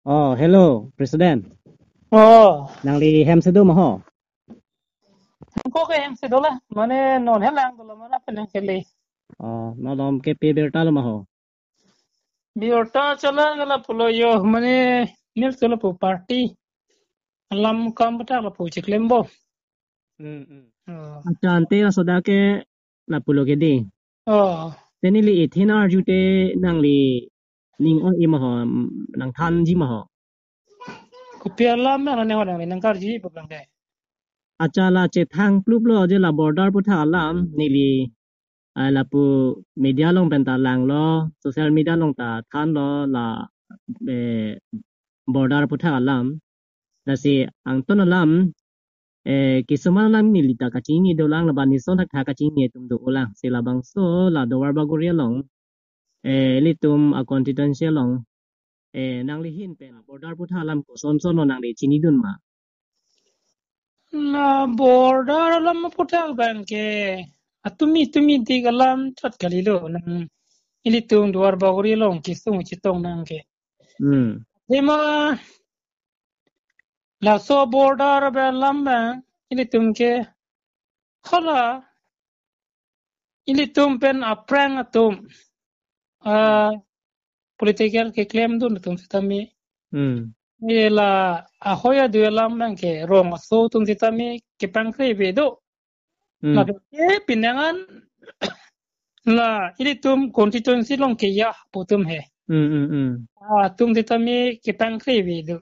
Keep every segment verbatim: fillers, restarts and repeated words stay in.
Oh, hello, President. Oh. Nangli hem si do ma ho? Ko ke hem si do la, mane non helang do la, mane penang kele. Oh, malom ke pe birta lo ma ho? Birta chala gala pulo yo, mane nil chala pu party. Alam kam bata la pu chiklembo. Hmm, hmm. Oh. Accha, ante asoda ke lapulo ke di. Oh. Te neli ethin arju te nangli ning ong-e ma ho, nangthanji ma ho? Kopi alam na ne ho nangli nangkarji pu lang de. Accha, la chethang plup lo je la border aputhak alam neli, ah, lapu media along pen ta langlo, social media along ta thanlo la, eh, border aputhak alam. Lasi angton alam, eh, kisuman alam neli ta kachini dolang, laban nison thakthak kachini atum do-olang. Si labangso la Duarbagori along, eh, ilitum a constituency along, eh, nangli ahin pen border aputhak alam kosonson lo nangli chinidun ma? La border alam aputhak abang ke atumi tumi dik alam chot kalilo, nang ilitum Duarbagori along kesung chetong nang ke. Hmm. Tema laso border abang alam abang ilitum ke hala ilitum pen aphrang atum, ah, political keklemdun atum sitame. Hmm. Ila ahoi adu alam abang ke rong aso atum sitame kepangkre ave do. Hmm. Lapen ke pinangan la ilitum constituency along ke ya pu atum he. Hmm, hmm, hmm. Ah, atum sitame kepangkre ave do.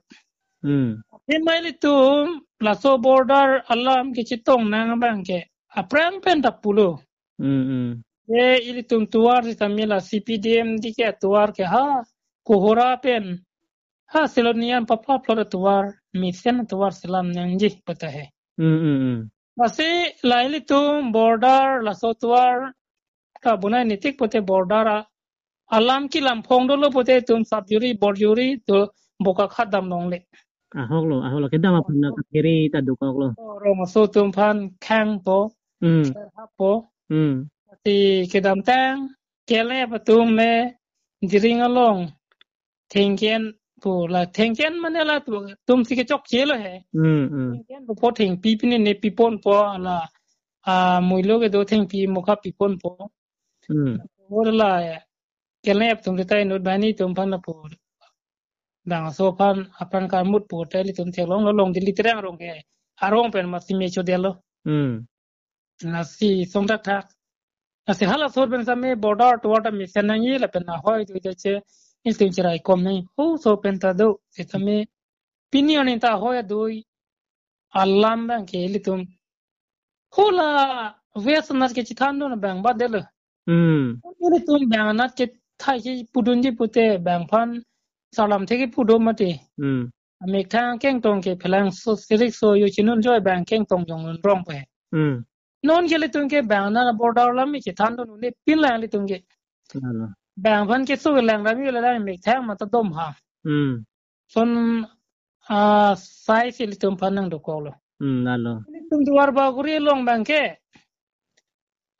Hmm. Tema ilitum laso border alam kechetong nang abang ke aphrang pen ta pulo. Hmm, hmm. Ye ilitum tovar sitame la C P D M D K tovar ke ha Kohora pen ha Silonijan papla plot tovar, mesen tovar selam nangji pata he. Hmm, hmm, hmm. Lasi la ilitum border laso tovar kabonai netik pute border a alam kelam phong dolo pute itum sub jury, bor jury to boka khat dam longle. Ahok lo, ahok lo, kedam aphan na katheri ta dokok lo. Oh, rong aso atum aphan khang po, Hmm. serhap po. Hmm. Lasi kedamtang kele patum me Jiring along thengken po, la thengken mane la tu, atum si kechokche lo he. Hmm, hmm. Thengken po, po thengpi pine ne piponpo la, ah, muilo kedo thengpi mokha piponpo. Hmm. Hala kelep atum ta inut banghini atum aphan lapu bang aso aphan apran karmut pu hotel atum theklonglo, long Delhi terang arong ke. Arong pen masi me chodelo. Hmm. Lasi song thakthak. Lasi halaso pen sitame border tovar ta mesen nangji lapen ahoi tu che ilitum cherai kom nang. Ho so pen ta do. Sitame pini arni ta ahoi adui alam abang ke ilitum hala West anat kechethandun abang bat delo. Hmm. Ilitum bang anat kethai kepudunji pute bang aphan salam the kepu do mati. Hmm. Amethang kengtong ke phelang so sirik so yo chinun joi bang kengtong jong nun rong pe. Hmm. Non ke ilitum ke bang anat border alam me chethandun un-e pin lang ilitum ke. Lalo. Bang aphan keso kelang rami le lang methang mata dom ha. Hmm. Son, ah, sai si ilitum aphan nangdokoklo. Hmm, lalo. Ilitum Duarbagori along abang ke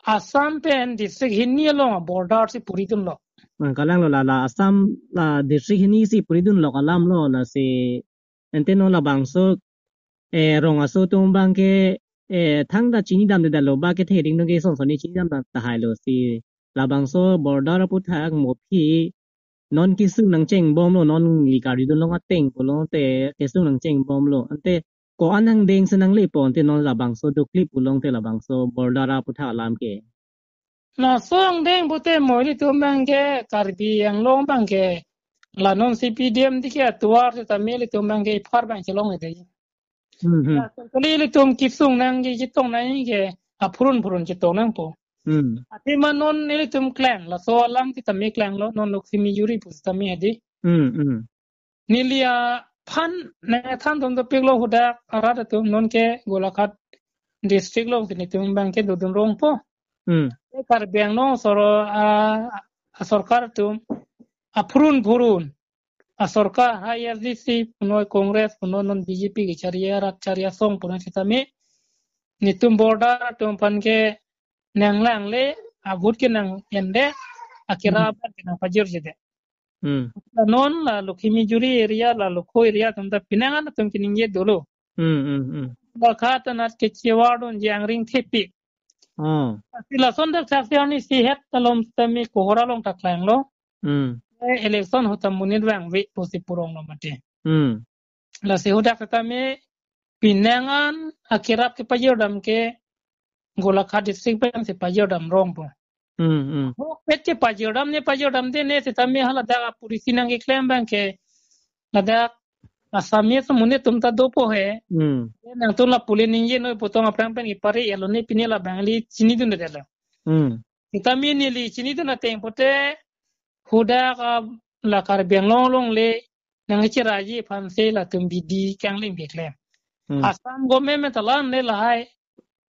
Assam pen district hini along border si puridunlo. Hmm, kalang lo la, la Assam la district hini si puridunlo alam lo, lasi ante non labangso, eh, rong aso atum abang ke, eh, thangta chinidamde dalo ba kethe ding nong ke son son ni chinidam ta tahai lo si labangso border aputhak mo aphi non kesung nangchengbomlo, non neli karjudun long ateng pulote kesung nangchengbomlo. Ante ko-an angdeng si nanglepo, ante non labangso doklip pulote labangso border aputhak alam ke. Laso angdeng pute mo ilitum abang ke Karbi Anglong abang ke la non C P D M D K atovar sitame ilitum abang ke iphar abang chelong ede. Hmm, hmm. Kali ilitum kesung nangji chetong nangji ke aphurun phurun chetong nangpo. Hmm. Athema non ilitum klang, laso alam sitame klanglo, non Loksimi Juri pu sitame hedi. Hmm, hmm. Neli aphan nangthan atum dopiklo, hadak arat atum non ke Golaghat district along si netum abang ke dodun rongpo. Hmm. Karbi Anglong soro, ah, asorkar atum aphurun phurun asorkar, ha A R D C punoi, Congress punoi, non B J P kechari arat chari asong punoi sitame netum border atum aphan ke nanglangle, avote ke nang-ende, akira Hmm. abang ke nangpajirjedet. Hmm. La non la Lokhimijuri area, la Lokho area atum ta pinangan atum keningje dolo. Hmm, hmm, hmm. La kha ta nat kechewar dunji angring thepik. Oh. Si lason dak saksi arni si het ta lom sitame Kohora along ta klanglo. Hmm. Eh, election ahut ta monit vangve pusi puronglo mati. Hmm. Lasi hadak sitame pinangan akirap kepajirdam ke Golaghat district pen si pajirdam rong po. Hmm, hmm. Ahokpet kepajirdam ne pajirdamde ne sitame hala dak apolisi nangkeklem abang ke ladak Assamese monit atum ta dopo he. Hmm. Nangtum la pule ningje noi pu tong aphrang pen kepare elo ne pine la Bengali chinidundetlo. Hmm. Sitame neli chinidun ateng pute hadak, ah, la Karbi Anglong along le nangcheraiji aphan si latum bidi kanglim keklem. Hmm. Assam government ta lan le lahai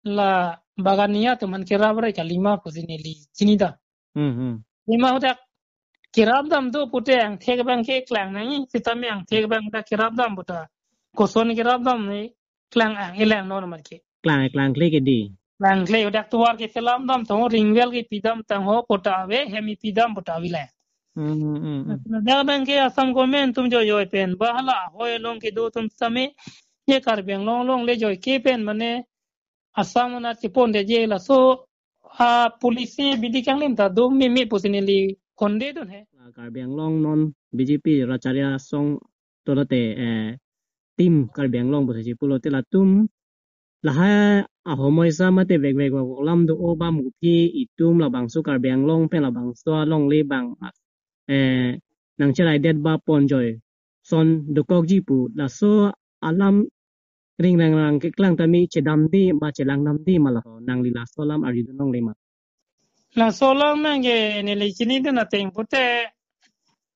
la Bagania atum aphan kirap rai kalima pusi neli chinidam. Hmm, hmm. Lima hadak kirapdam do pute angthek abang ke klang nangji, sitame angthek abang ta kirapdam puta koson kirapdam ne klang ang ilang non amat ke. Klang, klangkle ke di. Klangkle hadak tovar keselamdam tong ringwel kepidam tang ho puta ave, hem kepidam puta ave le. Hmm, hmm, hmm, hmm. Ladak abang ke Assam government atum joijoi pen ba hala ahoi along kedo atum sitame ye Karbi Anglong along le joike pen mane Assam anat kepondetji laso apolisi bidi kanglim ta do meme pusi neli kondedun he. Karbi Anglong non B J P Rajcharya Song tolote, eh, Team Karbi Anglong pusi pulote latum lahai ahomoi sa mate vekvek vak alam do-o ba mukhi itum labangso Karbi Anglong pen labangso alongle abang, eh, nangcheraidet ba ponjoi son dokokji pu laso alam ring rang rang keklang tame chedamde ma chelangdamde ma laso nangli laso alam arjudun longle ma? Laso alam abang ke neli chinidun ateng pute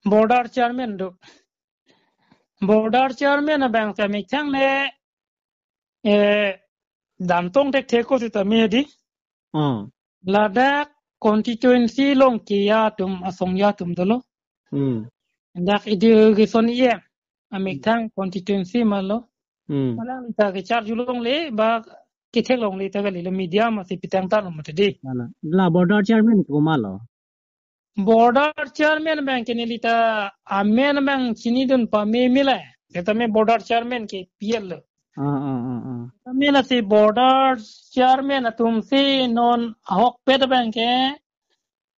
border chairman do. Border chairman abang ke methang le, eh, damtong thekthek ko sitame di. Oh. Ladak constituency along keja atum asong ja atum dolo. Hmm. Dak education E M amethang constituency malo. Hmm. Malang ta kecharju longle ba kethek longle ta kalilo media masi pitang tanglo mati di. Lala. La border chairman komatlo? Border chairman abang ke neli ta amen abang chinidun pameme le. Sitame border chairman ke P L lo. Ah, ah, ah, ah. Kami lasi border chairman atum si non ahokpet abang ke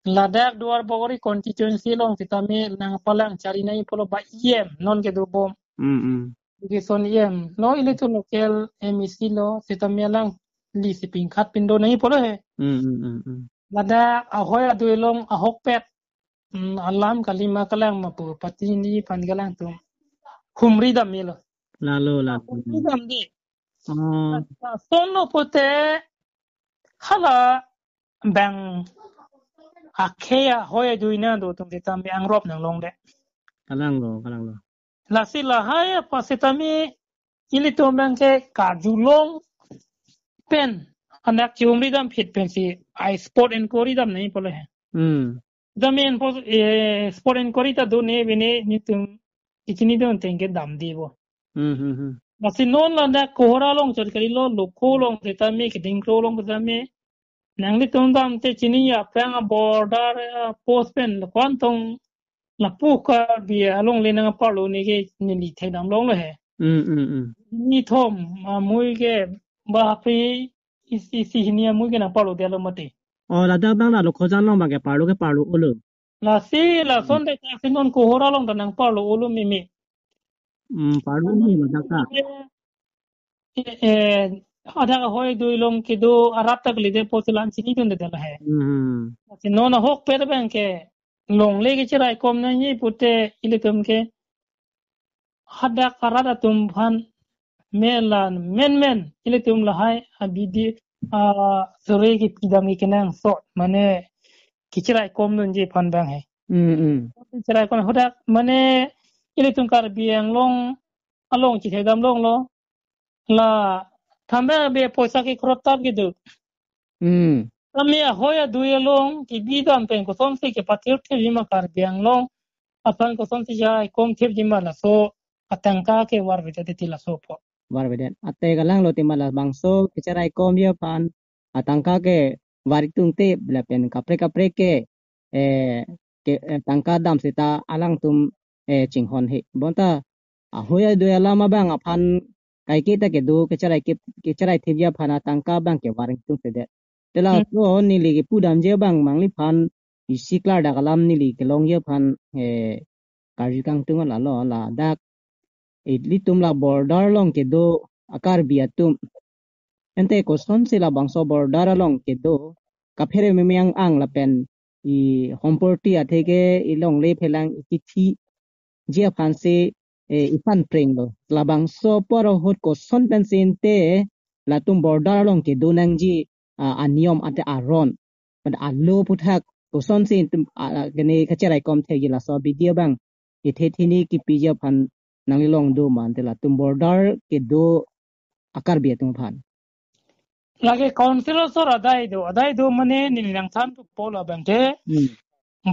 ladak Duar Bagori constituency along sitame nangpalang chari nangji pulo ba E M non kedobom. Hmm, hmm. Education E M lo, ilitum local M A C lo, sitame alangli si pingkhat pindo nangji pulo he. Hmm, hmm, hmm, hmm. Ladak ahoi adui along ahokpet, hmm, alam kalima kalang ma pu pati ni pan kalang atum humri dam melo. Lalo, lalo. Humri dam di. Oh. Lason lo pute hala abang akhei ahoi adui nangdo atum sitame angrop nanglongde. Kalanglo, kalanglo. Lasi lahai apa sitame ilitum abang ke karjulong pen anak chihumri dam phit pensi ai spot inquiry dam nangji pulo he. Hmm. Dam en pos, eh, spot inquiry ta do ne bene netum kechinidun ateng ke damde bo. Hmm, hmm, hmm. Lasi non ladak Kohora along chot kalilo, Lokho along sitame, Kedingkro along sitame nanglitum damte chini aphrang a border, eh, post pen lo ko-an tong lapu Karbi alongle nangparlo ne ke neli thekdam longlo he. Hmm, hmm, hmm. Ni thom amui ke ba aphi isi, isi hini amui ke nangparlodetlo mati. Oh, ladak abang la Lokhojan along abang ke parlo ke parlo olo. Lasi lason de si non Kohora along ta nangparlo olo meme. Hmm, parlo olo ladak ta. Eh, eh, hadak ahoi adui along kedo arat ta kalite pusi la-an chinidundetlo he. Hmm. Lasi non ahokpet abang ke longle kecheraikom nangji pute ilitum ke hadak arat atum aphan melan menmen ilitum lahai abidi, ah, sore kepidam kenangsot mane kecheraikomdunji aphan abang he. Hmm, hmm. Kecheraikom hadak mane ilitum Karbi Anglong along chithekdam longlo. La thambe be poisa kekrot tap kedo. Hmm. Tame ahoi adui along kebidam pen kosonsi kepathir thepji ma Karbi Anglong aphan kosonsi cheraikom thepji ma laso atangka ke varvedet ti laso po. Varvedet. Ate kalanglo ti ma labangso kecheraikomji aphan atangka ke var-ik tungte lapen kaprek kaprek ke eh, ke, eh, tangka dam seta alangtum, eh, chinghon he. Bonta ahoi adui alam abang aphan kaike ta kedo kecherai ke, kecherai thipji aphan atangka abang ke waring tung sedet. Tela Hmm. to neli kepudamji abang mangliphan isi klardak alam neli kelongji aphan, eh, karju kangtung lalo ladak ilitum la border along kedo a-Karbi atum. Ante kosonsi labangso border along kedo kaphere memeng ang lapen i homporti atheke ilongle phelang ikithiji aphansi, eh, iphan prenglo. Labangso apor ahut koson pensi ante latum border along kedo nangji, ah, aniyom ante aron. Pada alo aputhak kosonsi itum, ah, ah, kene kacherai kom thekji laso abidi abang ithe thini kipiji aphan nangli long do ma ante latum border kedo a-Karbi atum aphan. Lake council asor adai do, adai do mane neli nangthan thupo labang ke. Hmm.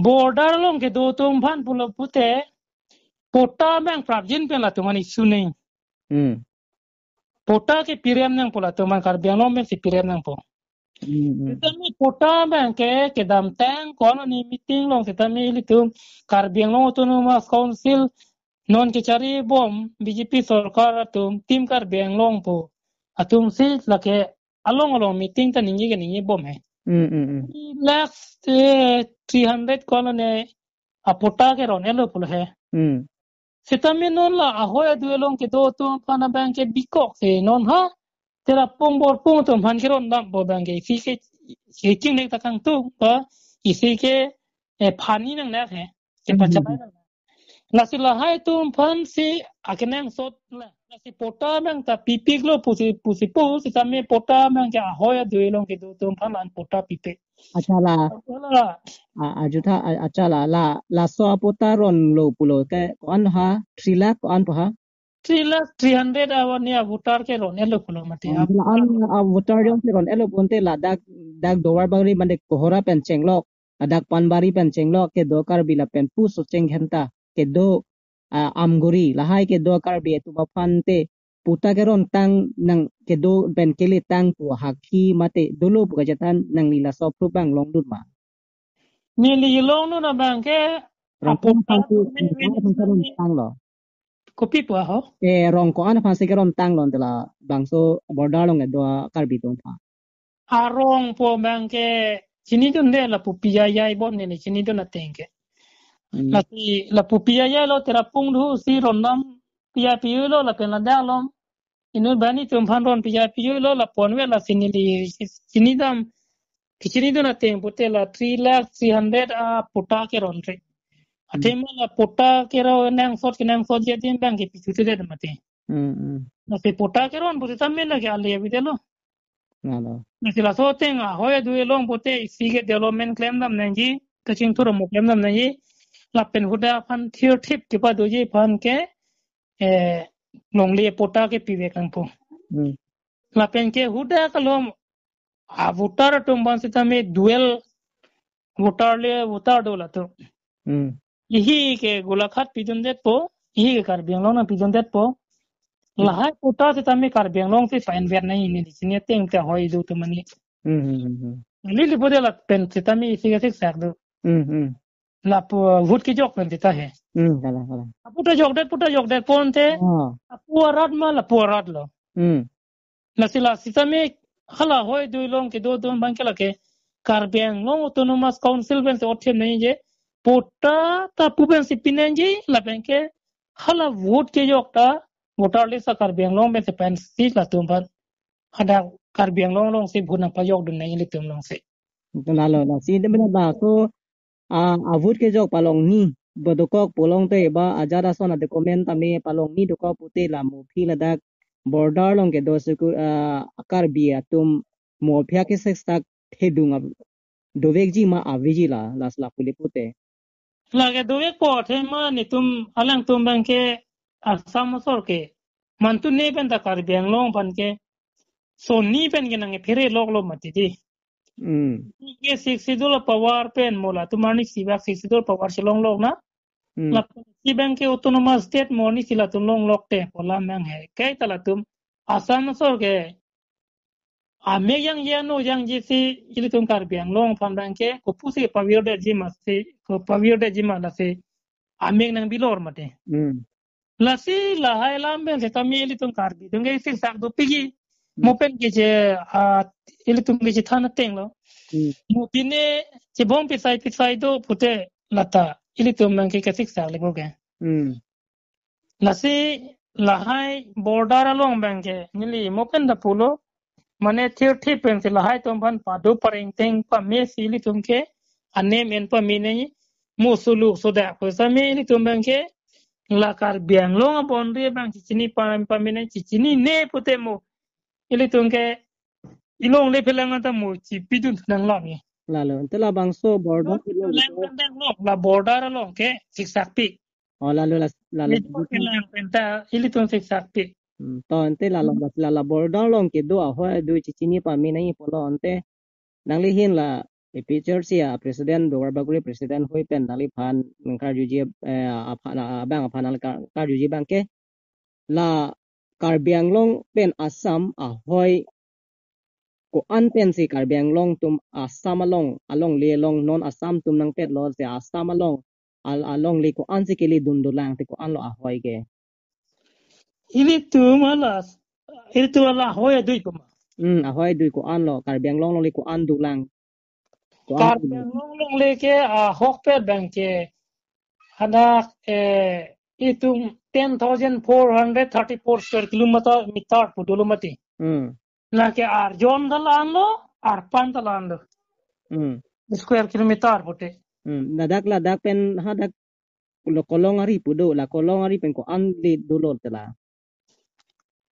Border along kedo atum aphan pulo pute patta abang prapjin pen latum ani suneng. Hmm. Patta ke pirem nangpo latum aphan, Karbi Anglong pensi pirem nangpo. Hmm, hmm. Sitame patta abang ke kedamtang ko-an ni meeting along sitame ilitum Karbi Anglong Autonomous Council non kechari bom B J P sorkar atum Team Karbi Anglong pu atumsi lake along along meeting ta ningje ke ningje bom he. Hmm, hmm, hmm. Three lakhs, eh, three hundred ko-an ne apatta keron-etlo pulo he. Hmm. Sitame non la ahoi adui along kedo atum aphan abang ke bikok si non ha. Tera pung bor pung atum aphan keron dam po abang ke isi ke, ke chingnek ta kangtung ba isi ke, eh, phani nangnak he. Ke Hmm, pachalai hmm, hmm. nangnak. Lasi lahai atum aphansi akenangsot la. Lasi patta abang ta pipiklo pusi, pusi pu, sitame patta abang ke ahoi adui along kedo atum aphan la-an patta pipe. Achala. Achala. A, ajutha, a, achala. La, laso apatta ronlo pulo ke ko-an ha, three lakh ko-an pu ha? Three lakh three hundred awan ya voter keron-etlo pulo mati. Ah, la-an, ah, voter jongsi ron-etlo pu ante ladak, dak Duarbagori mane Kohora pen chenglok, ladak Panbari pen chenglok kedo Karbi lapen puso chenghen ta kedo, ah, Amguri lahai kedo Karbi atum aphan te patta kerontang nang kedo pen kele tang pu hakhi mate dolo pu kachethan nangli laso aprup abang longdun ma? Neli longdun abang ke Rong ko-an apatta aphansi, rong ko-an aphansi kerontanglo? Kopi pu ho? Eh, rong ko-an aphansi kerontanglo ante labangso border along kedo Karbi atum aphan. Arong pu abang ke chinidunde lapu piyayai bon neli chinidun ateng ke. Hmm. Lasi lapu piyayai lo tera pung do si rondam piyai piyuilo lapen ladak along inut bani atum aphan ron piyai piyuilo lapu-an ave lasi neli chinidam kechinidun ateng pute la three lakh three hundred apatta keron re. Hmm. Athema la patta keron nangsot kenangsotji adim abang ke pichu te det mati. Hmm, hmm. Lasi patta keron pute tame lake ale avedetlo. Lalo. Lasi laso ateng ahoi adui along pute isi ke development klemdam nangji, kachingthur mo klemdam nangji. Lapen hadak aphan thirthip kepadoji aphan ke, eh, longle patta ke pivek nangpo. Hmm. Lapen ke hadak along a voter atum aphan sitame dual voter le voter do latum. Hmm. Ihi ke Golaghat pidundetpo, ihi ke Karbi Anglong nangpidundetpo. Hmm. Lahai patta sitame Karbi Anglong si pa-invite nangji neli chini ateng te ahoi do atum ani. Hmm, hmm, hmm, hmm. Neli pute lapen sitame isi ke siksak do. Hmm, hmm. Lapu vote kejok pen seta he. Hmm, kalang, kalang. Patta jokdet, patta jokdet pon te. Ah. Lapu arat ma, lapu arat lo. Hmm. Lasi la sitame hala ahoi adui along kedo atum abang ke lake Karbi Anglong Autonomous Council pensi othem nangji, patta ta pu pensi pi nangji, lapen ke hala vote kejok ta voter list a Karbi Anglong pensi pen si latum aphan hadak Karbi Anglong alongsi vote nangpajokdun nangji ilitum alongsi. Lalo, lasi ante bena ba so, ah, a vote kejok palongni bo dokok pu long te ba ajat ason a document tame palongni dokok pute la mo aphi ladak border along kedo suku, ah, Karbi atum mo aphi ke seksak thedung a dovekji ma aveji la, las la pule pute. Lake dovekpo athema netum alangtum abang ke Assam asor ke mantune pen ta Karbi Anglong aphan ke sonni pen ke nangphere loklo mati di. Hmm. Ke Sixth Schedule power pen mo latum arnisi bak Sixth Schedule power si longlok na. Hmm. Lapu si abang ke autonomous state mo arnisi latum longlok te pu alam abang he. Kaita latum Assam asor ke amek yang yano yang jisi ilitum Karbi Anglong aphan abangke kopusi pavirdetji ma si, ko pavirdetji ma lasi amek nangbilor mati. Hmm. Lasi lahai alam pen setame ilitum Karbi atum ke siksak dopikji. Hmm. Mo pen ke je, ah, ilitum ke je than ateng lo. Hmm. Mo pine chebong pisai pisai do pute lata ilitum abangke kesiksak le ko ke. Hmm. Lasi lahai border along abangke neli mo pen ta pulo. Mane thirthip pensi lahai atum aphan pado parengteng pame si ilitum ke anem en pame nangji. Mo suluk sodak pu setame ilitum abangke la Karbi Anglong a-boundary abang chichini pa-, pame nangji, chinine pute mo ilitum ke ilongle phelang anta mo chipidun nang longji. Lalo, ante labangso border ilong phelang anta long, la border along ke siksakpik. Oh, lalo la, lalo. Ilitum phelang penta ilitum siksakpik. Hmm, to ante lalo la, la, la border along kedo ahoi adui chichini pame nangji pulo ante nangli ahin la A P H L C a-president, Duarbagori president hui pen nangliphan nangkarjuji, eh, aphan, abang aphan nangkar-, karjuji abangke la Karbi Anglong pen Assam ahoi ko-an pensi Karbi Anglong atum Assam along, alongle along non Assam atum nangpetlo si Assam along al-, alongle ko-ansi kele dun dolang te ko-anlo ahoi ke. Ilitum hala, ilitum hala ahoi adui ko ma. Hmm, ahoi adui ko-anlo, Karbi Anglong alongle ko-an dolang. Ko-an Karbi Anglong alongle ke ahokpet abangke hadak, eh, itum ten thousand four hundred thirty-four square kilometer, meter pu dolo mati. Hmm. Lake arjon ta la-anlo, arpan ta la-anlo. Hmm. Square kilometer pute. Hmm. Ladak, ladak pen hadak lo Kolong Ari pu do, la Kolong Ari pen ko-an le dolo te la.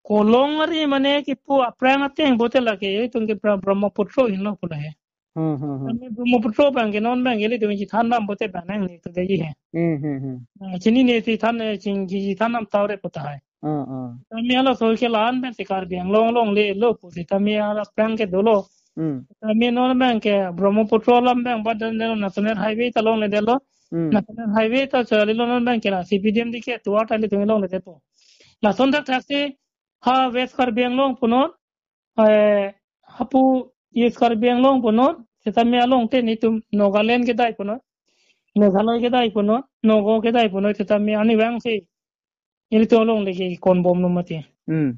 Kolong Ari mane kipu aphrang ateng pute lake, itum ke Bra-, Brahmaputra henlo pu la he. Hmm, hmm, hmm. Kami Brahmaputra abangke non abangke ilitum chethan dam pute abang nangli tu dei he. Hmm, hmm, hmm. Ah, chinine chethan, eh, chin-, chethan dam tau re pu tahai. Ah, ah. Kami halaso ke la-an pensi Karbi Anglong alongle lo pu setame hala aphrang ke dolo. Hmm. Kami non abangke Brahmaputra alam abang badan delo National Highway ta longledetlo. Hmm. National Highway ta charlilo non abangke la C P D M D ke tuar ta ilitum longledetpo. Lason thakthaksi ha West Karbi Anglong punon, eh, hapu East Karbi Anglong punon, setame along te netum Nagaland kedai punon, Meghalaya kedai punon, Nagaon kedai punon, setame ani abangsi ilitum alongle ke konbomlo mati. Hmm.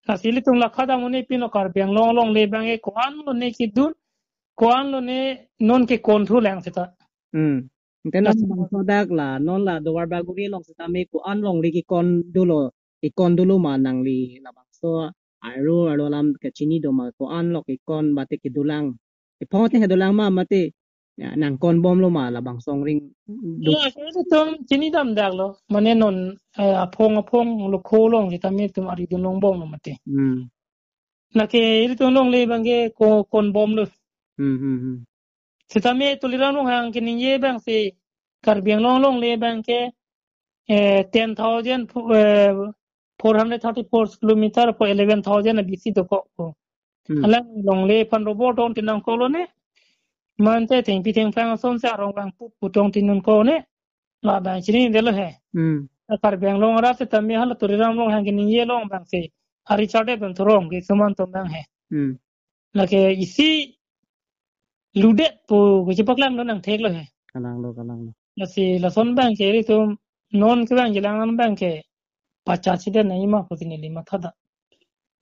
Lasi ilitum la khadam un-e pino Karbi Anglong alongle abangke ko-anlo ne kedun, ko-anlo ne non ke konthu lang seta. Hmm. Ante non labangso dak la, non la Duarbagori along setame ko-an alongle kekon dolo, kekon dolo ma nangli labangso arlo arlo alam kachini do ma ko-anlo kekon mate kedolang. Ephong ateng kedolang ma mate, ya, nangkonbomlo ma labangso angring do. Ya, kami itum chini dam daklo. Mane non, eh, aphong aphong lokho along setame itum ari dun longbomlo mate. Hmm. Lake ilitum alongle abangke ko-, konbomlo. Hmm, hmm, hmm. Setame Tuliram Ronghang keningje abangsi Karbi Anglong alongle abangke, eh, ten thousand, eh, four hundred thirty-four kilometer pu eleven thousand a B C dokok ko. Hmm. Alang longle aphan robot tong tinang kolo ne. Mante thengpi thengphang asonsi arong vangpup pu tong tinun ko ne. Labang chinidetlo he. Hmm. Karbi Anglong arat setame hala Tuliram Ronghang keningje along abangsi ari chardet pen thurong ke suman atum abang he. Hmm. Lake isi ludet pu kachepaklang lo nangtheklo he. Kalanglo, kalanglo. Lasi lason abangke ilitum non ke abang jilang abangke pachachiden nangji ma pusi neli matha da.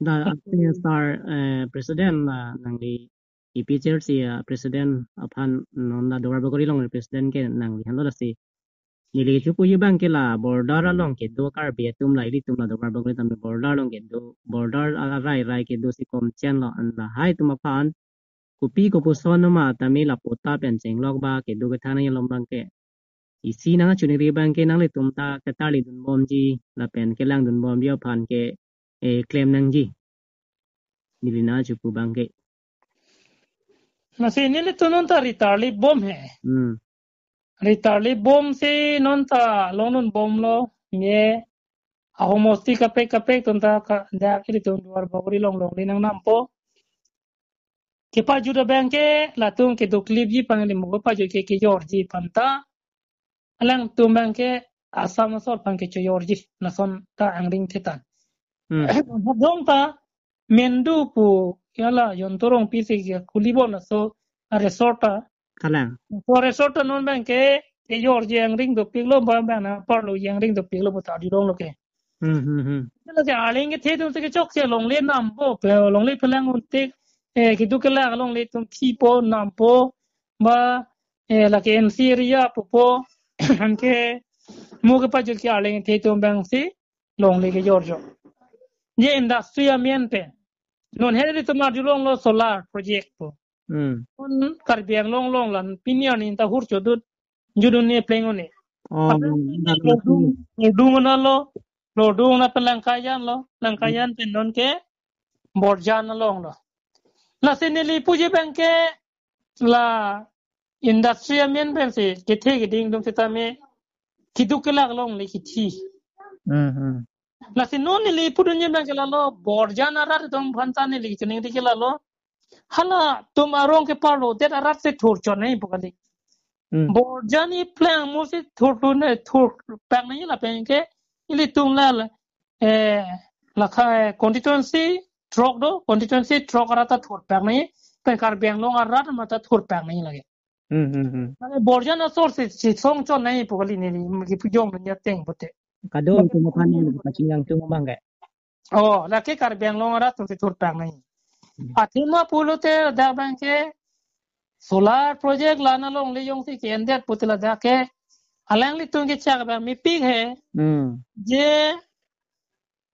Da, ante sir, eh, president, ah, nangli A P H L C, ah, president aphan non la Duarbagori along president ke nangli henlo lasi. Neli kechopoji abangke la border along kedo Karbi atum la ilitum la Duarbagori tame border along kedo, border a-, arai rai kedo si komchenlo, an lahai atum aphan kopi kopuson ma tame la patta pen chenglok ba kedo kethang nangji along abangke. Isi nangchiningri abangke nanglitum ta ketarli dunbomji lapen kelang dunbomji aphan ke, eh, klem nangji. Neli nangchipu abangke. Lasi nelitum non ta ritarli bom he. Hmm. Ritarli bomsi non ta longdunbomlo, ne ahomosti kaprek kaprek atum ta ka, dak ilitum Duarbagori along longle nangnampo. Kepajut abangke latum kedoklipji aphan le mo kepajut ke kejorji aphan ta. Alangtum abangke Assam asor aphan kechoyorji lason ta angring thetan. Hmm. Dong ta Mendu pu, hala Jayanta Rongpi si ke kulibon aso a resort ta. Kalang. So resort ta non abang ke, kejor je angring dopiklo, ba abang apar lo je angring dopiklo pu ta arjulonglo ke. Hmm, hmm, hmm. Hala ke arleng kethe atum si kechokche longle nampo, pe longle phelang untik, eh, keduk kelak longle atum thipo nampo, ba, eh, lake N C area pupo, anke mo kepajut ke arleng kethe atum abang si longle kejor jo. Je industry amen pen. Non hedi atum arjulonglo solar project pu. Hmm. Non Karbi Anglong along la pini arni ta hur chodut judun ne pleng un-e. Oh, Apa hmm, lordung, lordung na lo, lordung na pen Langkajan lo, Langkajan pen non ke Borjan along lo. Lasi neli puji abang ke la industry amen pen si kethe keding atum sitame keduk kelak longle kethi. Hmm, hmm. Lasi non neli pudunji abang ke lalo Borjan arat atum aphan ta neli chiningri ke lalo. Halatum arong kepar lo, det arat si thur chot nangji pu kali. Hmm. Borjan iplang mo si thur tu ne, thur pak nangji lapen ke ilitum la, eh, lakha, eh, constituency throk do, constituency throk arat ta thur pak nangji, pen Karbi Anglong arat ma ta thur pak nangji lake. Hmm, hmm, hmm. Mane Borjan asor si, si song chot nangji pu kali neli, magi pujong nangji ateng pute. Kadokave atum aphan neli pachingthang tung abang ke. Oh, lake Karbi Anglong arat atum si thur pak nangji. Hmm. Athema pulote ladak abang ke solar project la na longle jongsi ke-endet pute ladak ke alanglitum kechak abang mepik he. Hmm. Je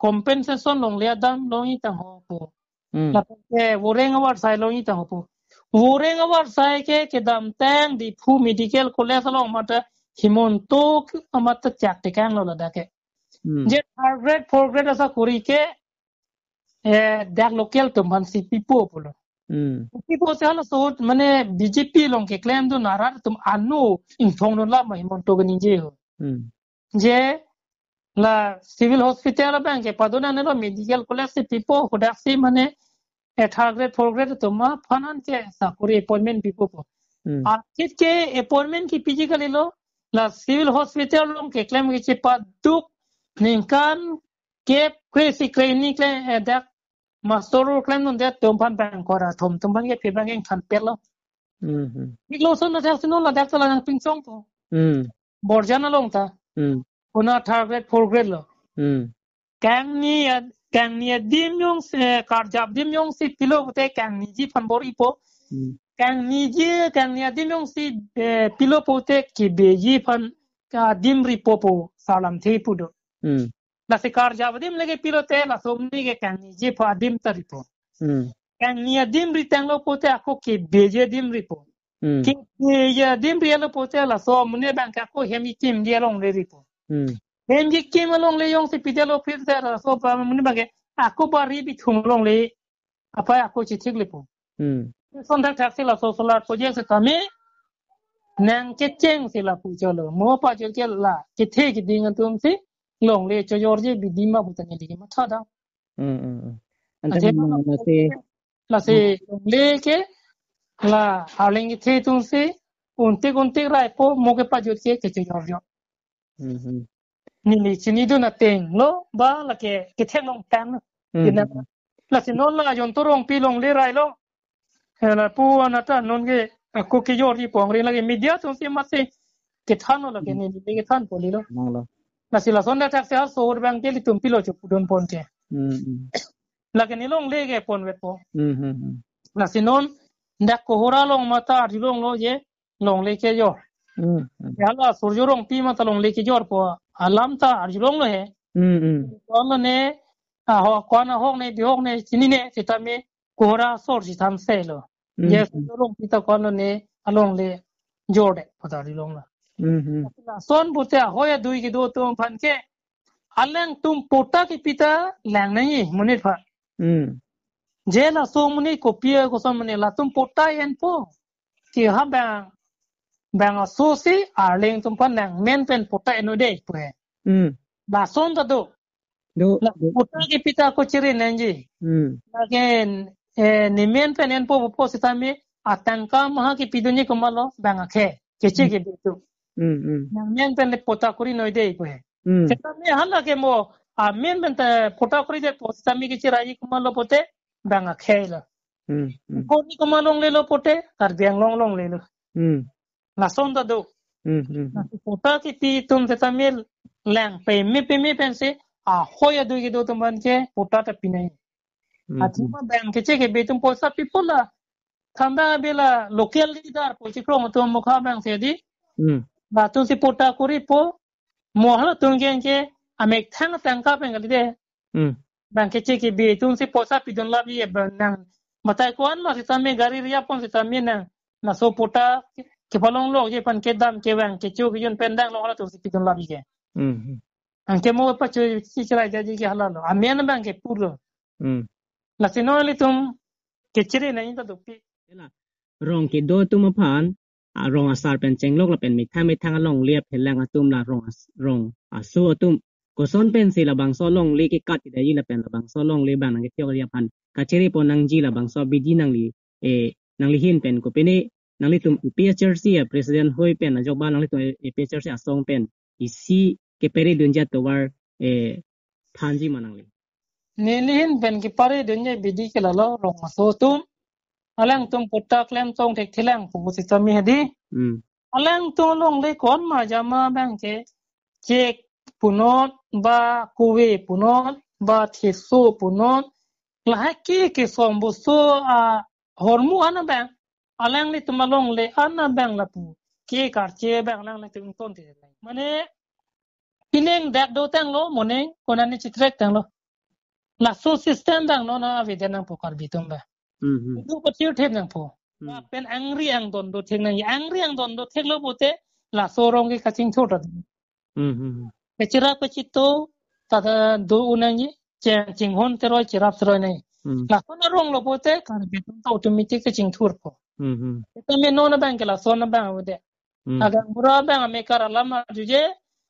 compensation longle adam longji tangho pu. Hmm. Lapen ke voreng avarsai longji tangho pu. Voreng avarsai ke kedamtang Diphu Medical College along mate Himanta ke mate chak tekanglo ladak ke. Hmm. Je third grade, fourth grade asakori ke, eh, dak local atum aphan si pipo pulo. Hmm. Pipo si halaso mane B J P along keklemdun arat atum anu ingthongdun la ma Himanta ke ningje ho. Hmm. Je la civil hospital abang ke padun anelo medical college si pipo, hadak si mane, eh, third grade, fourth grade atum aphan an ke sakori appointment pipo pu. Hmm. Akhit ke appointment kepiji kalilo, la civil hospital along keklem kechepaduk ningkan kep kre-isi kre-hini klem, eh, dak master rule klemdunde atum aphan bang kora atum atum aphan kephi abang ke ingthan pet lo. Hmm, hmm. Iklo son na thak si non ladak ta la nangpingsong pu. Hmm. Borjan along ta. Hmm. Konat third grade, fourth grade lo. Hmm. Kangni ad-, kangni adim jongsi, eh, karjap adim jongsi pilo pute kangniji aphan bor-ipo. Hmm. Kangniji, kangni adim jongsi, eh, pilo pute kebeji aphan adim ripo pu sarlamthe pu do. Hmm. Lasi karjap adim lake pilote laso amonit ke kangniji aphan adim ta ripo. Hmm. Kangni adim ritanglo pute ako kebeji adim ripo. Hmm. Kebeji adim rilo pute laso amonit abang ke ako hem kekimji alongle ripo. Hmm. Hem kekim alongle jongsi pidetlo pute laso amonit abang ke ako bari bithung alongle apei ako chethik lepo. Hmm. Son thakthak si laso solar project sitame nangkecheng si lapu cholo. Mo pajut ke la kethe keding atum si longle chojorji bidi ma pu ta neli ke matha dam. Hmm, hmm, hmm. Ante Athema mana pulote lasi, lasi longle ke la arleng kethe atum si untik untik raipo, mo kepajut ke kechojor jo. Hmm, hmm. Neli chinidun ateng lo, ba lake ketheklong tang lo. Hmm. Kina, hmm, lasi non la Jayanta Rongpi longle railo. Eh, lapu anat ta non ke ako kejorji pon ri lake media atum si masi kethanlo lake, hmm, neli kethanpo lilo. Nanglo. Lasi lason thakthak si halaso ahut abang ke ilitum pilo cho pudun pon ke. Hmm, hmm. Lake ne longle ke ponvetpo. Hmm, hmm, hmm. Lasi non dak Kohora along mata arjulonglo je longle kejor. Hmm, hmm. Ya la Surjya Rongpi mata longle kejorpo. Alam ta arjulonglo he. Hmm, hmm. Ko-an lone, aho, ko-an ahok ne, bihok ne, chinine, sitame Kohora asor si than selo. Hmm, je, hmm. Surjya Rongpi ta ko-an lone alongle jorde pu ta arjulonglo. Hmm, hmm. Lason pute ahoi adui kedo atum aphan ke alangtum patta kepi ta lang nangji monit aphan. Hmm. Je laso amonit kopi koson amonit latum patta enpo. Ke ha bang, bang aso si arleng atum aphan nangmen pen patta en-o dei pu he. Hmm. Lason ta do. Do, la do. Patta kepi ta ako chere nangji. Hmm. Lake, eh, nemen pen enpo pupo sitame atangka maha kepidunji komatlo bang akhei. Keche, hmm, kebi atum. Hmm, hmm. Nangmen pen le patta kori noi dei pu he. Hmm. Sitame hala ke mo, amen pen ta patta kori detpo sitame kecheraiji komatlo pute, bang akhei lo. Hmm, hmm. Ko ni komat longlelo pote, Karbi Anglong longlelo. Hmm. Lason ta do. Hmm, hmm, hmm. Patta kipi atum setame lang peme peme pensi, ahoi adui kedo atum aphan ke patta ta pinai. Hmm, hmm. Athema bang keche kebe atum poisa pipo la. Thanda bela local leader poisi krong atum mukha bang si di. Hmm. Latumsi patta koripo, mo halatum ke ke amethang tangka pen kali de. Hmm. Bang keche kebe atumsi poisa pidun labi e bang nang. Matai ko-an ma setame gari riya pon setame nang. Laso patta kepalong lok je aphan kedam kevang kecho kejun pen dang lo halatumsi pidun labi ke. Hmm, hmm. Anke mo pacho chichrai jaji ke hala lo. Amen bang ke puro. Hmm. Lasi non ilitum kechere nangji ta dopik. Ela, rong kedo atum aphan, a, rong asar pen chenglok lapen methang methang alongle aphelang atum la rong as-, rong aso atum koson pensi labangso alongle kekat kidai lapen labangso alongle bang nangkethiok ri aphan kachere pon nangji labangso abidi nangli, eh, nangli ahin pen kopine nanglitum A P H L C a president hoi pen ajok ba nanglitum A P H L C asong pen isi kepere dunji atovar, eh, thanji ma nangli? Neli ahin pen kepare dunji abidi ke lalo rong aso atum. Alangtum patta klem tong thekthelang pu setame hedi. Hmm. Alangtum alongle komat jama bang ke chek punon ba kove punon ba theso punon. Lahai ke kesong boso ahormu ana bang. Alanglitum alongle ana bang lapu. Ke karche bang alanglitum ton te. Mane pineng dak do tanglo, moning konane chitrek tanglo. Laso system bang non avedet nangpo Karbi atum ba. Hmm, hmm. Idu patir thek nangpo. Hmm. Pen angri angdon do thek nangji, angri angdon do theklo pote laso rong ke kachingthur ta. Hmm, hmm, hmm. Kachirap kachito ta do un nangji, cheng chinghon teroi chirap teroi nangji. Hmm. Laso arong lo pote Karbi atum ta automatic kachingthurpo. Hmm, hmm. Setame non abang ke lason abang avedet. Hmm. Agaonbura bang amekar alam arjuje,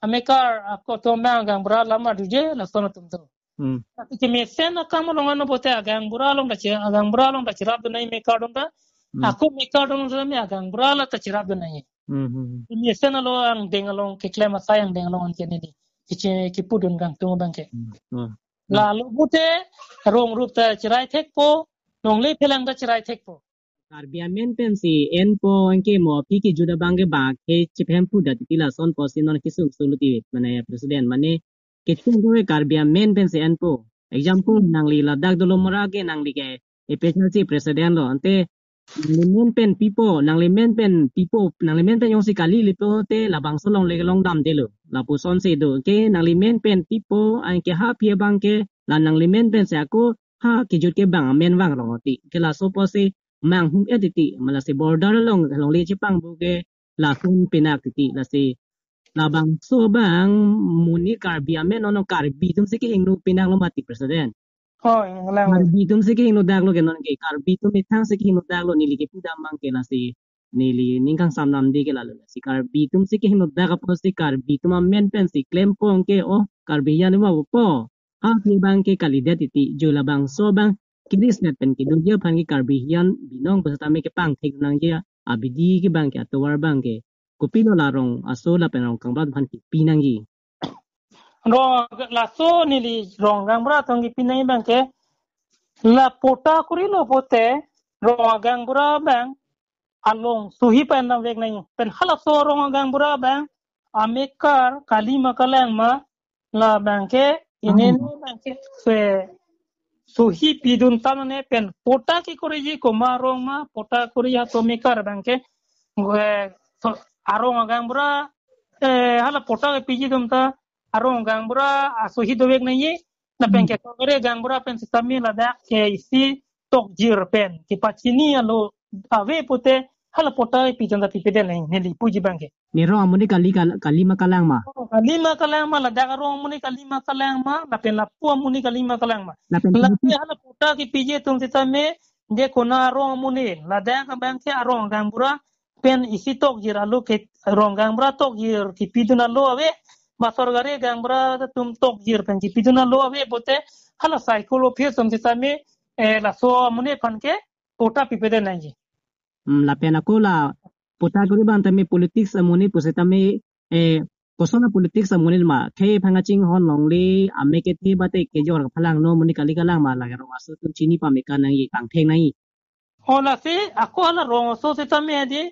amekar akotom bang agaonbura alam arjuje, lason atum do. Hmm. Tapi kemesen akam along ano pote agaonbura along ta chi-, agaonbura along ta chirap dun nangji mekar atum ta. Hmm. Ako mekar atum ta me agaonbura la ta chirap dun nangji. Hmm, hmm, hmm. Kemesen along angdeng along keklem asai angdeng along anke neli kichi kipudun kangtung abang ke. Hmm. Oh. Lalo pote rong rup ta chirai thekpo, longle aphelang ta chirai thekpo. Karbi amen pensi enpo anke mo aphi kejut abang ke bang ke chiphem pudet titi lason pusi non kesung sulu ti mane president mane kechung ke Karbi amen pensi enpo. Example nangli ladak Dolamara ke nangli ke A P H L C president lo ante nangli men pen pipo, nangli men pen pipo, nangli men pen jongsi kali lipo te labangso alongle long damdetlo. Lapuson si do ke nangli men pen pipo anke ha aphi abang ke la nangli men pensi ako ha kejut ke bang amen vang rong ti. Ke laso pusi manghum-et titi, ma lasi border along, alongle chepangbu ke lason pinak titi, lasi labangso abang monit Karbi amen non Karbi atumsi kehingno pinaklo mati president. Oh, ngelang. Karbi atumsi kehingno daklo ke non ke, Karbi atum methangsi kehingno daklo neli kepudam abang ke lasi neli ning kangsam namde ke lalo lasi Karbi atumsi kehingno dak apotsi Karbi atum amen pensi klempon ke oh Karbi ahin ma po. Ha aphi abang ke kalidet titi, jo labangso abang kiri snet pen kedoji aphan ke Karbi ahin binong pusitame kepangthek nangji abidi ke abang ke atovar abang ke kopilo la rong aso lapen rong kangbura aphan kepi nangji. Rong laso neli rong kangbura atum kepi nangji abang ke la patta korilo pote rong kangbura abang along sohi pen nangvek nangji. Pen halaso rong kangbura abang amekar kali ma kalang ma labang ke, hmm, inene abang ke se sohi pidun tamane pen patta kekoriji komat arong ma patta koriji atum amekar abang ke, eh, so, arong kangbura, eh, hala patta kepiji atum ta arong kangbura asohi dovek nangji. Lapen, hmm, ke sorkari kangbura pen setame ladak ke isi tokjir pen kepachini alo ave pote hala patta pidun ta pipedetlo neli puji abang ke. Ne rong amonit kali kal-, kali ma kalang ma? Oh, kali ma kalang ma, ladak arong amonit kali ma kalang ma, lapen lapu amonit kali ma kalang ma. Lapen lapu kali hala patta kepiji atum setame je konat arong amonit, ladak abang ke arong kangbura pen isi tokjir alo ke rong kangbura tokjir kepidun alo ave, ba sorkari kangbura atum tokjir pen kepidun alo ave pote hala cycle office atum setame, eh, laso amonit aphan ke patta pipedet nangji. Hmm, lapen ako la patta kori abang tame politics amonit pusitame, eh, Koson a politics amonit ma, khei phang kachinghon longle, amek kethe bate kejor kaphalang no, monit kali kalang ma, lake rong aso atum chini pame kanang ye kangtheng nai. O lasi, ako hala rong aso sitame adi,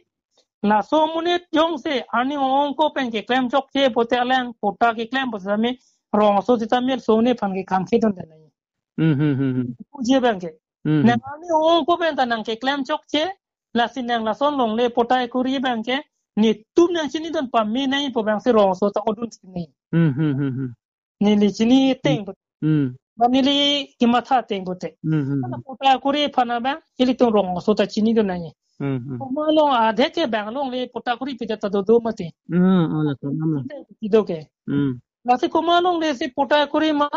laso monit jongsi, arni ong ko pen keklem chokche pote alang, patta keklem pote sitame, rong aso sitame, sone aphan ke kangtheng dun nai. Hmm, hmm, hmm, hmm. Puji abang ke. Hmm. Nang arni ong ko pen ta nang keklem chokche, lasi nang lason longle patta kuri abang ke, netum nang chinidun pame nai pu abang si rong aso ta odun si nai. Hmm, hmm, hmm, hmm. Neli chini ateng pote. Hmm. Ba neli kematha ateng pote. Hmm, hmm, hmm. Hala patta kuri aphan abang, ilitum rong aso ta chinidun nai. Hmm, hmm. Komat along adhe ke abang longle patta kuri pida ta dodo mati. Hmm, oh, la komat along. Kido ke. Hmm. Lasi komat alongle si patta kuri ma,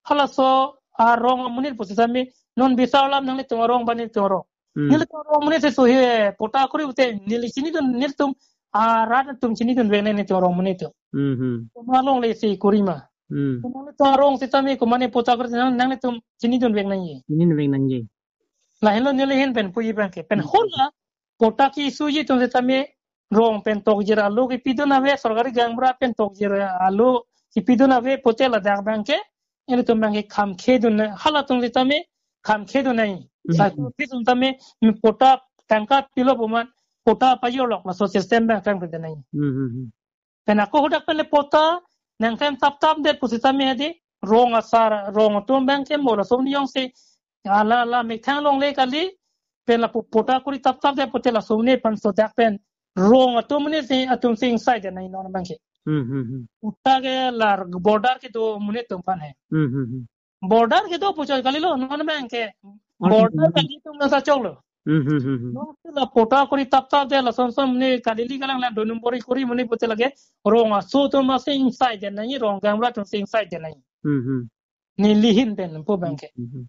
halaso arong amonit pusitame, non bisar alam nanglitum arong ba nelitum arong. Hmm. Nelitum arong amonit si suhi patta kuri pote, neli chinidun nelitum, arat atum chinidun vek nai nelitum arong amonit atum. Hmm, hmm. Komat alongle si kuri ma. Hmm. Komat nelitum arong sitame, komat ne patta kuri nang, nanglitum chinidun vek nai ye. Chinidun vek nai ye. Lahenlo neli ahin pen puji abang ke. Pen Hmm. hala, patta ke-issue ji atum sitame, rong pen tokjir alo kepidun ave, sorkari gaonbura pen tokjir alo kepidun ave pote ladak abang ke, ilitum abang ke khamkhedun nai, halatum sitame khamkhedun nai. Hmm. Sa atum sitame, mi patta tangka pilo pu amat, patta pajirlok laso system abang kangpedun nai. Hmm, hmm, hmm. Pen ako hadak pen le patta nangklem taptap det pusitame adi, rong asar, rong atum abang ke mo laso ni jongsi, ala, ala methang longle kali, pen lapu patta kuri taptap det pote laso ni aphan so dak pen, rong atum ni si, atum si ingsai det nai non abang ke. Hmm, hmm, hmm. Patta ke la border kedo amonit atum aphan he. Hmm, hmm, hmm. Border kedo pu chot kalilo, non abang ke. Oh, border hmm. Kali atum nasa choklo. Hmm, hmm, hmm, hmm. Jongsi la patta kuri taptap det lason son ni kali li kalang la doi nombor kuri amonit pote lake, rong aso atum si ingsai det nai, rong gaonbura atum si ingsai det nai. Hmm, hmm. Neli ahin pen pu abang ke. Hmm, hmm.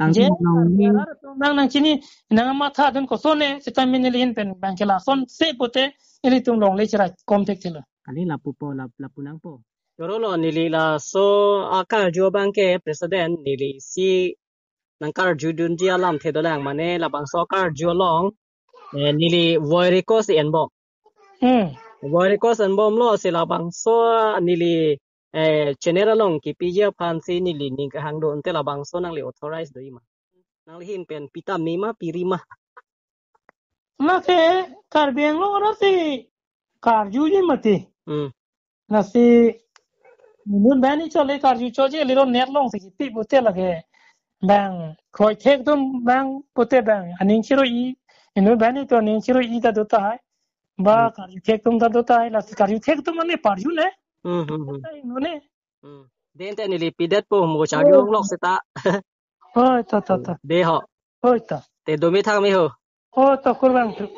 Tangte je, nang ni arat atum nang, nang chini, nang matha dun kosone, sitame neli ahin pen abang ke lason si pote, ilitum longle chira kom thekthelo. Kali lapu po, lap-, lapu nangpo. Choro lo neli laso akarju abang ke president neli si nangkarjudunji alamthe dolang mane labangso akarju along, eh, neli voi request enbom. Hmm. Voi request enbomlo si labangso neli, eh, channel along kepiji aphan si neli ning kehang do ante labangso nangli authorize do-i ma. Nangli ahin pen pi tame ma pi ri ma. Lake Karbi Anglong arat si karjuji mati. Hmm. Lasi inut banghini chole karju choji liro net along si kipi pote lake abang kroithek atum abang pote abang aning chiro-i, inut banghini atum aning chiro-i ta do tahai. Ba Hmm. karju thek atum ta do tahai, lasi karju thek atum mane parju ne. Hmm, hmm, hmm. Ta inut ne. Hmm. Den te neli pidet po mo charju Oh. Lok seta. Oi, to, to, to. De ho. Oi, to. Te domi thang mi ho. Oh, to, kurang tu.